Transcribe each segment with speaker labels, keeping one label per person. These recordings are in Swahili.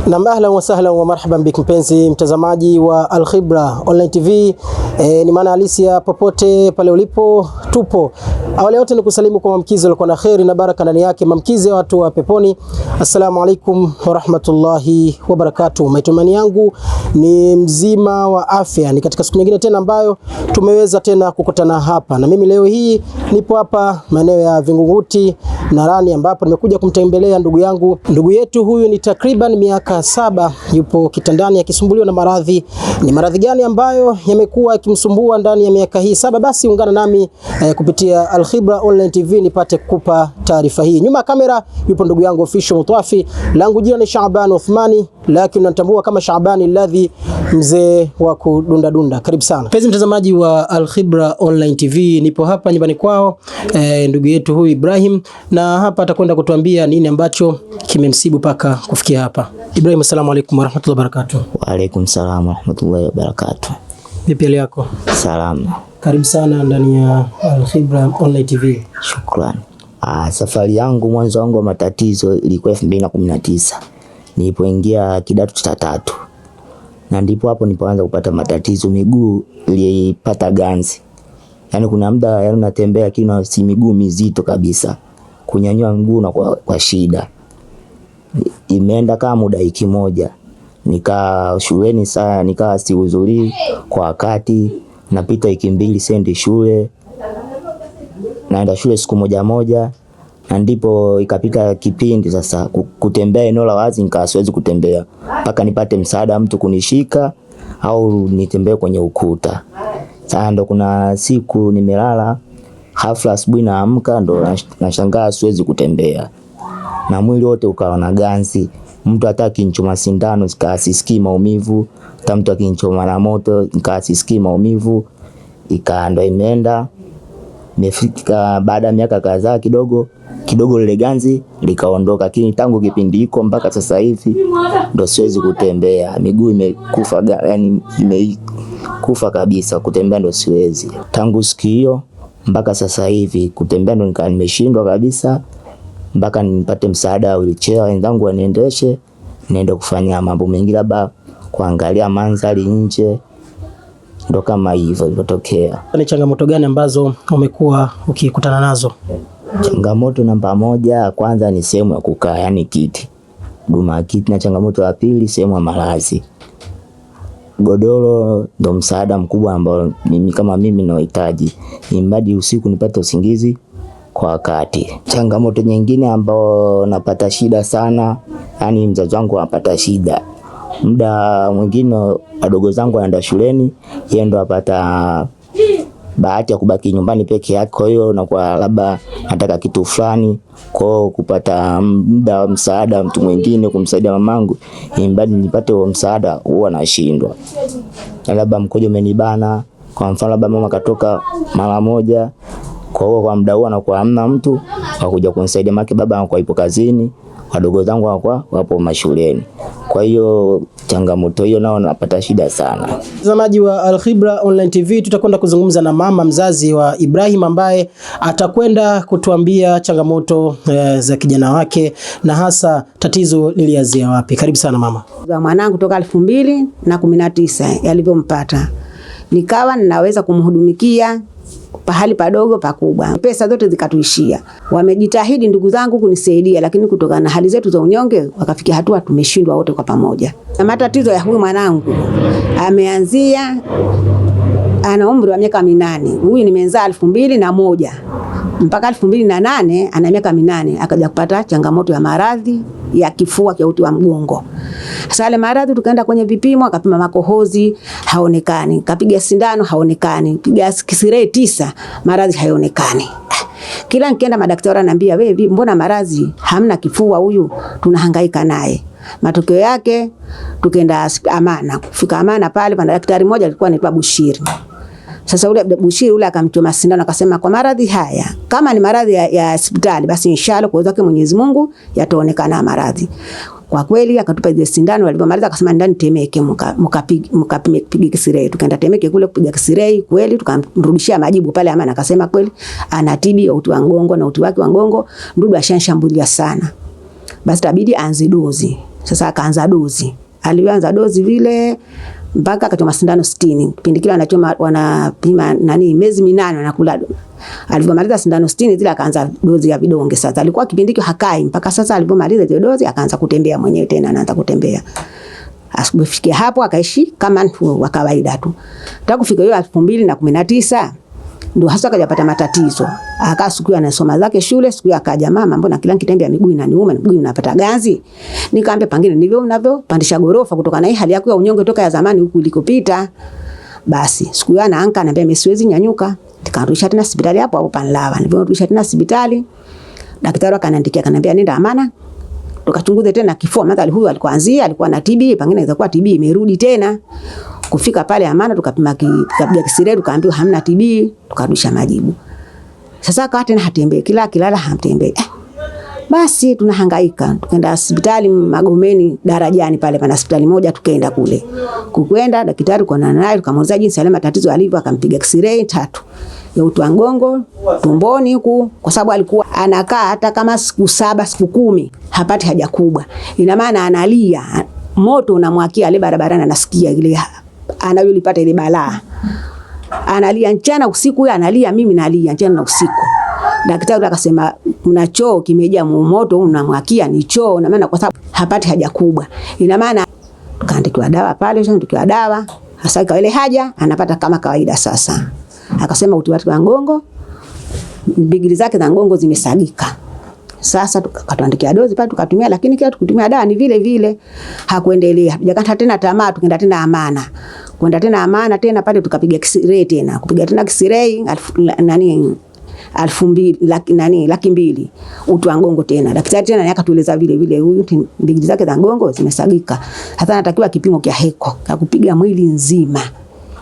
Speaker 1: Nam, ahlan wa sahlan wa marhaban bik, mpenzi mtazamaji wa Al Khibra Online TV. Ni maana halisi ya popote pale ulipo tupo. Awali yote ni kusalimu kwa mamkizi walikuwa na kheri na baraka ndani yake, mamkizi ya watu wa peponi. Assalamu alaikum wa rahmatullahi wa barakatuh. Matumaini yangu ni mzima wa afya. Ni katika siku nyingine tena ambayo tumeweza tena kukutana hapa, na mimi leo hii nipo hapa maeneo ya Vingunguti Narani, ambapo nimekuja kumtembelea ndugu yangu. Ndugu yetu huyu ni takriban miaka 7 yupo kitandani akisumbuliwa na maradhi. Ni maradhi gani ambayo yamekuwa yakimsumbua ndani ya miaka hii 7? Basi ungana nami kupitia Al Khibra Online TV nipate kukupa taarifa hii. Nyuma ya kamera yupo ndugu yangu Official Mutwafi, langu jina ni Shaaban Uthmani, lakini unatambua kama Shaabani Ladhi, mzee wa kudunda dunda. Karibu sana mpenzi mtazamaji wa Al Khibra Online TV, nipo hapa nyumbani kwao ndugu yetu huyu Ibrahim, na hapa atakwenda kutuambia nini ambacho kimemsibu mpaka kufikia hapa. Ibrahim, assalamu alaikum warahmatullahi wabarakatuh.
Speaker 2: Wa alaikum salam warahmatullahi wabarakatuh.
Speaker 1: Vipi hali yako?
Speaker 2: Salama.
Speaker 1: Karibu sana ndani ya Al Khibra Online TV.
Speaker 2: Shukrani. Safari yangu mwanzo wangu wa matatizo ilikuwa 2019 nilipoingia kidato cha tatu, na ndipo hapo nilipoanza kupata matatizo. Miguu ilipata ganzi, yaani kuna muda yaani unatembea lakini si miguu mizito kabisa, kunyanyua mguu na kwa shida. Imeenda kama muda wiki moja, nikaa shuleni saa nikaa sihudhurii kwa wakati, napita wiki mbili sendi shule, naenda shule siku moja moja, na ndipo ikapita kipindi sasa kutembea eneo la wazi nikaa siwezi kutembea mpaka nipate msaada mtu kunishika au nitembee kwenye ukuta. Sasa ndo kuna siku nimelala hafla, asubuhi naamka ndo nashangaa siwezi kutembea na mwili wote ukawa na ganzi. Mtu hata akinchoma sindano sisikii maumivu, hata mtu akinchoma na moto sisikii maumivu. Ikawa imeenda imefika baada ya miaka kadhaa kidogo kidogo lile ganzi likaondoka, lakini tangu kipindi hiko mpaka sasa hivi ndo siwezi kutembea, miguu imekufa, yani imekufa kabisa, kutembea ndo siwezi. Tangu siku hiyo mpaka sasa hivi kutembea ndo nika nimeshindwa kabisa, mpaka nipate msaada wa wheelchair, wenzangu waniendeshe niende kufanya mambo mengi, labda kuangalia mandhari nje, ndo kama hivyo ilivyotokea.
Speaker 1: Ni changamoto gani ambazo umekuwa ukikutana nazo?
Speaker 2: Changamoto namba moja, kwanza ni sehemu ya kukaa, yani kiti, huduma kiti, na changamoto ya pili sehemu ya malazi. Godoro ndo msaada mkubwa ambao mimi kama mimi nahitaji, imradi usiku nipate usingizi kwa wakati. Changamoto nyingine ambao napata shida sana, yani mzazi wangu anapata shida, muda mwingine wadogo zangu wanaenda shuleni, yeye ndo apata bahati ya kubaki nyumbani peke yake. Kwa hiyo nakuwa labda nataka kitu fulani, kwa hiyo kupata muda msaada mtu mwingine kumsaidia mamangu, imradi nipate huo msaada huwa nashindwa. Labda mkojo umenibana, kwa mfano labda mama katoka mara moja, kwa hiyo kwa muda huo anakuwa hamna mtu wa kuja kunisaidia, maana baba anakuwa ipo kazini, wadogo zangu wanakuwa wapo mashuleni. Kwa hiyo changamoto hiyo nao napata shida sana.
Speaker 1: Mtazamaji wa Al Khibra Online TV, tutakwenda kuzungumza na mama mzazi wa Ibrahim ambaye atakwenda kutuambia changamoto za kijana wake na hasa tatizo lilianzia wapi. Karibu sana mama.
Speaker 3: Za mwanangu toka 2019 yalivyompata, nikawa ninaweza kumhudumikia pahali padogo pakubwa, pesa zote zikatuishia. Wamejitahidi ndugu zangu kunisaidia, lakini kutokana na hali zetu za unyonge wakafikia hatua tumeshindwa wote kwa pamoja. Na matatizo ya huyu mwanangu ameanzia, ana umri wa miaka 8. Huyu nimenzaa 2001 mpaka 2008 ana miaka 8, akaja kupata changamoto ya maradhi ya kifua cha uti wa mgongo. Sasa yale maradhi tukaenda kwenye vipimo, akapima makohozi haonekani, kapiga sindano haonekani, piga kisirei 9 maradhi haonekani. Kila nikienda madaktari wananiambia, wewe mbona maradhi hamna kifua huyu, tunahangaika naye. Matokeo yake tukaenda Amana. Kufika Amana pale pana daktari mmoja alikuwa anaitwa Bushiri. Sasa ule Bushiri ule akamchoma sindano akasema, kwa maradhi haya kama ni maradhi ya hospitali basi inshallah kwa uwezo wake Mwenyezi Mungu yataonekana maradhi. Kwa kweli akatupa ile sindano, alipomaliza akasema ndani Temeke mkapige kisirei. Tukaenda Temeke kule kupiga kisirei, kweli tukamrudishia majibu pale Amana, akasema kweli ana TB uti wa mgongo na uti wake wa mgongo ndudu ashanshambulia sana. Basi tabidi aanze dozi. Sasa akaanza dozi. Alianza dozi vile mpaka akachoma sindano 60. Kipindi kile anachoma wanapima nani miezi 8 anakula. Alipomaliza sindano 60 zile akaanza dozi ya vidonge sasa. Alikuwa kipindi hicho hakai mpaka sasa alipomaliza ile dozi akaanza kutembea mwenyewe tena, anaanza kutembea. Asikufikia hapo akaishi kama mtu wa kawaida tu. Takufika hiyo 2019 ndio hasa akajapata matatizo. Akaa siku anasoma zake shule, siku akaja, mama, mbona kila nikitembea miguu inaniuma, miguu inapata ganzi. Nikamwambia pangine ndivyo unavyopandisha gorofa kutokana na hii hali yako ya unyonge toka ya zamani huku ilikopita. Basi siku hiyo anaanka ananiambia mimi siwezi nyanyuka. Nikarudisha tena hospitali hapo hapo Panlawa. Niliporudisha tena hospitali, daktari akaniandikia akaniambia nenda Amana tukachunguze tena kifua. Madhali huyu alikuwa anzia alikuwa na TB, pengine inaweza kuwa TB imerudi tena. Kufika pale Amana tukapima, tukapiga kisirei, tukaambiwa hamna TB, tukarudisha majibu. Sasa akawa tena hatembei, kila akilala hatembei. Basi tunahangaika, tukaenda hospitali Magomeni Darajani pale pana hospitali moja, tukaenda kule. Kukwenda daktari kuonana naye, tukamuuliza jinsi yale matatizo alivyo, akampiga x-ray 3 ya uti wa mgongo, tumboni huku, kwa sababu alikuwa anakaa hata kama siku 7 siku 10 hapati haja kubwa. Ina maana analia, moto unamwakia ale barabarani, anasikia ile anayolipata ile balaa. Analia mchana usiku, yeye analia, mimi nalia mchana na usiku. Daktari akasema kuna choo kimejaa moto unamwakia ni choo, na maana kwa sababu hapati haja kubwa. Ina maana tukaandikiwa dawa pale, tukaandikiwa dawa. Hasa kwa ile haja anapata kama kawaida sasa. Akasema uti wa mgongo, bigili zake za mgongo zimesagika. Sasa tukatuandikia dozi pale tukatumia, lakini kila tukitumia dawa ni vile vile hakuendelea. Hatujakata tena tamaa, tukaenda tena Amana. Kwenda tena Amana tena pale tukapiga x-ray tena. Kupiga tena x-ray 200,000 uti wa mgongo tena. Daktari tena naye akatueleza vile vile huyu bigili zake za mgongo zimesagika. Hata anatakiwa kipimo kia heko, cha kupiga mwili nzima.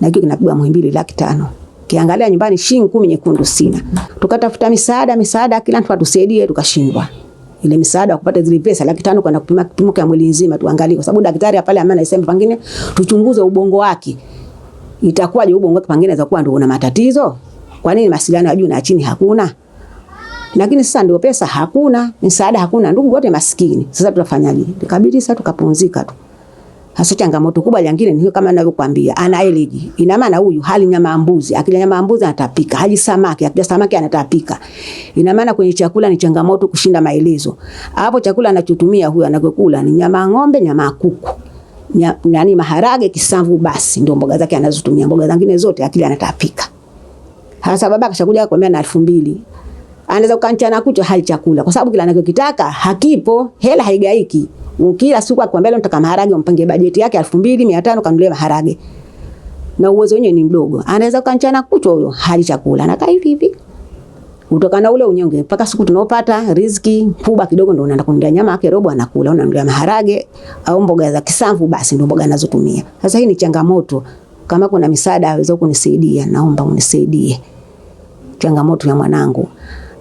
Speaker 3: Na hiyo kinapigwa Muhimbili 500,000. Kiangalia nyumbani shilingi 10 nyekundu sina. Tukatafuta misaada kila mtu atusaidie, tukashindwa. Ile misaada kupata zile pesa 500,000 kwenda kupima kipimo cha mwili nzima tuangalie, kwa sababu daktari pale ambaye anasema pengine tuchunguze ubongo wake. Itakuwaje ubongo wake pengine inaweza kuwa ndio una matatizo? Kwa nini mawasiliano ya juu na chini hakuna? Lakini sasa ndio pesa hakuna, misaada hakuna, ndugu wote maskini. Sasa tutafanyaje? Ikabidi sasa tukapumzika tu. Hasa changamoto kubwa nyingine ni hiyo kama ninavyokuambia, ana allergy. Ina maana huyu hali nyama ya mbuzi, akila nyama ya mbuzi anatapika, hali samaki, akila samaki anatapika. Ina maana kwenye chakula ni changamoto kushinda maelezo. Hapo chakula anachotumia huyu anakokula ni nyama ya ng'ombe, nyama ya kuku. Yaani maharage, kisamvu, basi ndio mboga zake anazotumia. Mboga zingine zote akila anatapika. Hasa baba akashakuja akamwambia na 2000. Anaweza kukanchana kucho hali chakula kwa sababu kila anachokitaka hakipo, hela haigaiki. Kila siku akwambia leo nataka maharage, umpangie bajeti yake 2500 kanunulie maharage. Na uwezo wenyewe ni mdogo. Anaweza kukanchana kucho huyo hali chakula. Anakaa hivi hivi. Kutokana ule unyonge mpaka siku tunaopata riziki kubwa kidogo ndio unaenda kununulia nyama yake robo anakula, unanunulia maharage au mboga za kisamvu, basi ndio mboga anazotumia. Sasa hii ni changamoto. Kama kuna misaada aweza kunisaidia, naomba unisaidie. Changamoto ya mwanangu.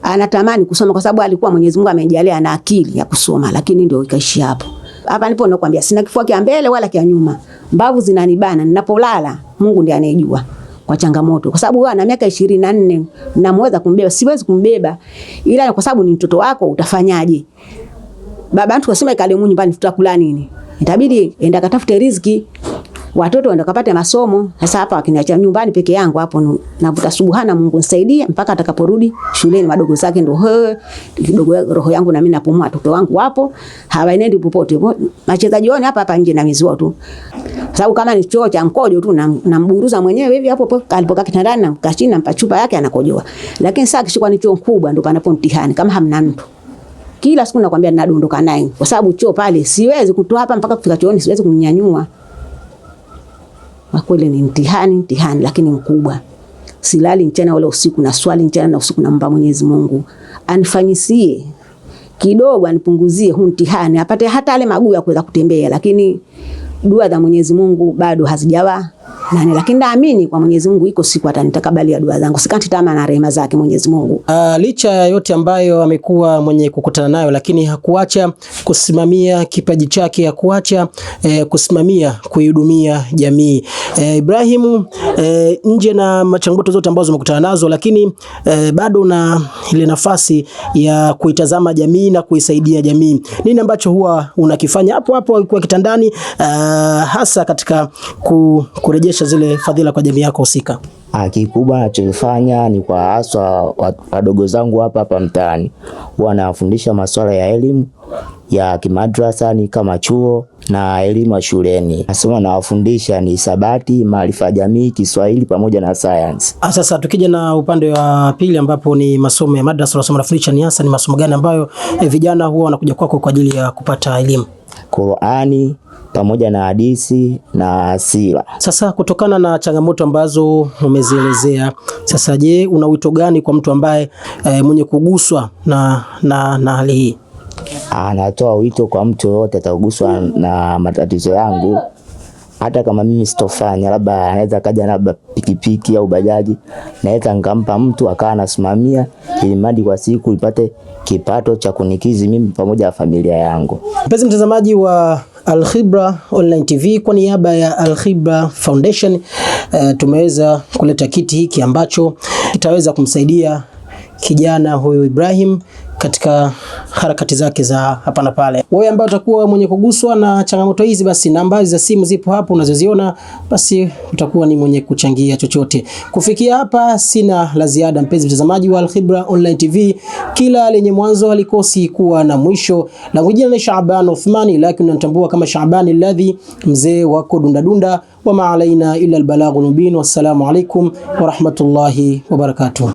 Speaker 3: Anatamani kusoma kwa sababu alikuwa Mwenyezi Mungu amemjalia ana akili ya kusoma, lakini ndio ikaishi hapo. Hapa nipo nakwambia sina kifua kia mbele wala kia nyuma. Mbavu zinanibana ninapolala, Mungu ndiye anayejua kwa changamoto. Kwa sababu wewe ana miaka 24 namweza kumbeba, siwezi kumbeba. Ila kwa sababu ni mtoto wako utafanyaje? Baba mtu akasema ikale mu nyumbani tutakula nini? Itabidi enda katafute riziki. Watoto waenda kapate masomo. Sasa hapa wakiniacha nyumbani peke yangu hapo navuta subuhana, Mungu nisaidie mpaka atakaporudi shuleni. Madogo zake ndio kidogo roho yangu na mimi napumua. Watoto wangu wapo hawaendi popote, machezaji wao hapa hapa nje na mizigo tu. Sababu kama ni choo cha mkojo tu namburuza mwenyewe hivi hapo hapo alipokaa kitandani na mkachini nampa chupa yake anakojoa. Lakini sasa akishikwa ni choo kubwa ndio panapo mtihani kama hamna mtu. Kila siku nakwambia ninadondoka naye kwa sababu choo pale siwezi kutoa hapa mpaka kufika chooni, siwezi kumnyanyua. Kwa kweli ni mtihani, lakini mkubwa. Silali mchana wala usiku, na swali mchana na usiku, naomba Mwenyezi Mungu anifanyisie kidogo, anipunguzie huu mtihani, apate hata yale maguu ya kuweza kutembea. Lakini dua za Mwenyezi Mungu bado hazijawa Nani, lakini naamini kwa Mwenyezi Mungu iko siku atanitakabalia dua zangu. Sikati tamaa na rehema zake Mwenyezi Mungu.
Speaker 1: Licha ya yote ambayo amekuwa mwenye kukutana nayo, lakini hakuacha kusimamia kipaji chake, hakuacha kusimamia kuihudumia jamii. Ibrahimu, nje na changamoto zote ambazo umekutana nazo, lakini bado una ile nafasi ya kuitazama jamii na kuisaidia jamii. Nini ambacho huwa unakifanya hapo hapo kwa kitandani, hasa katika kurejesha zile fadhila kwa jamii yako husika?
Speaker 2: Kikubwa nachofanya ni kwa haswa wadogo zangu hapa hapa mtaani, huwa nawafundisha masuala ya elimu ya kimadrasa ni kama chuo na elimu ya shuleni. Nasoma nawafundisha ni hisabati, maarifa ya jamii, Kiswahili pamoja na science.
Speaker 1: Sasa tukija na upande wa pili ambapo ni masomo ya madrasa, unasoma nafundisha ni hasa ni masomo gani ambayo vijana huwa wanakuja kwako kwa ajili ya kupata elimu?
Speaker 2: Qurani pamoja na hadisi na sira.
Speaker 1: Sasa kutokana na changamoto ambazo umezielezea, sasa je, una wito gani kwa mtu ambaye mwenye kuguswa na hali hii?
Speaker 2: Natoa wito kwa mtu yoyote ataguswa na matatizo yangu, hata kama mimi sitofanya, labda anaweza kaja labda pikipiki au bajaji, naweza nikampa mtu akawa anasimamia, ili mradi kwa siku ipate kipato cha kunikizi mimi pamoja na familia yangu.
Speaker 1: Mpenzi mtazamaji wa Al-Khibra Online TV, kwa niaba ya Al-Khibra Foundation tumeweza kuleta kiti hiki ambacho kitaweza kumsaidia kijana huyu Ibrahim katika harakati zake za hapa na pale. Wewe ambaye utakuwa mwenye kuguswa na changamoto hizi, basi namba za simu zipo hapo unazoziona, basi utakuwa ni mwenye kuchangia chochote. Kufikia hapa sina la ziada, mpenzi mtazamaji wa Al-Khibra Online TV. Kila lenye mwanzo halikosi kuwa na mwisho. Langu jina ni Shaaban Uthmani, lakini unanitambua kama Shaabani Alladhi, mzee wako dundadunda. Wa ma alaina illa albalaghul mubin. Wassalamu alaikum wa rahmatullahi wa barakatuh.